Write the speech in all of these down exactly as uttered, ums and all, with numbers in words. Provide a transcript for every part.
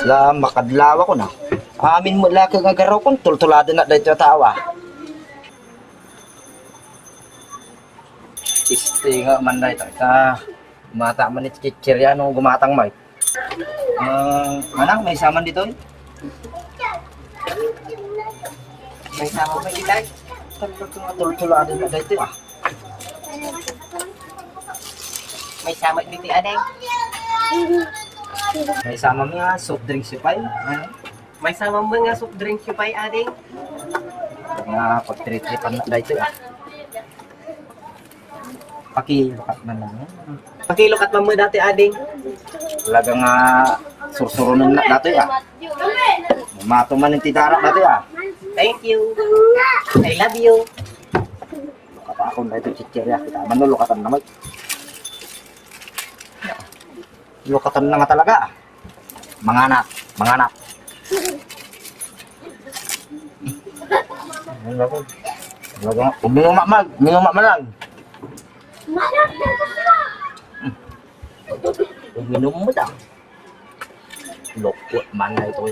La, makadlaw ako na. Amin mo la nga garaw kon tultuladen na daytoy a tao, ah. Isti nga man daytoy. Ta, mata man iti chichirya no gumatang may. Ah, manang, may saman ditoy? May saman may itay? Talaga nga tultuladen na daytoy, ah. May saman ditoy, ading. May saman nga soft drinks, pay. Ah. May saman nga soft drinks, pay, ading. Nga pagtritripan na daytoy, ah. Pakilukat man lang. Pakilukat man mo dati, ading. Talaga nga sursurunan na dati, ah. Mato man ti dara dati, ah. Thank you. I love you. Lukat ako na ito, chichirya. Kita man, no, lukatan na mo. Lukatan na nga talaga, ah. Manganak, manganak. Ano ba ko? Talaga nga, uminom man, uminom man lang. Uminom mo daw. Loko man na ito.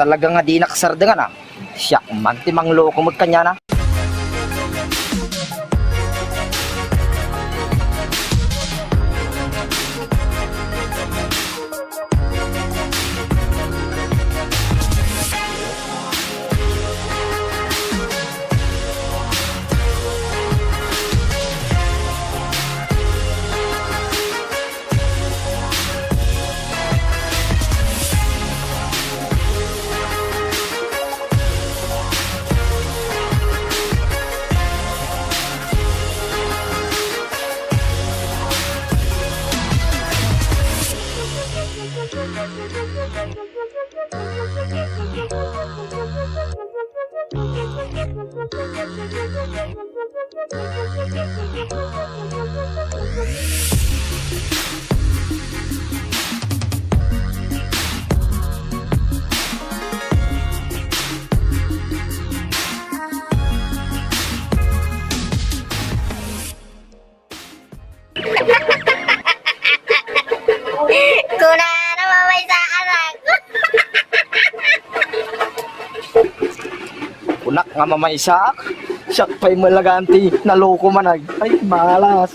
Talaga nga di naksardengan, ah. Siak man ti mangloko met kaniana. Kunana, mamaysaak. Kunak nga mamaysaak. Siak pay met laeng ti naloko man, ay. Ay, malas.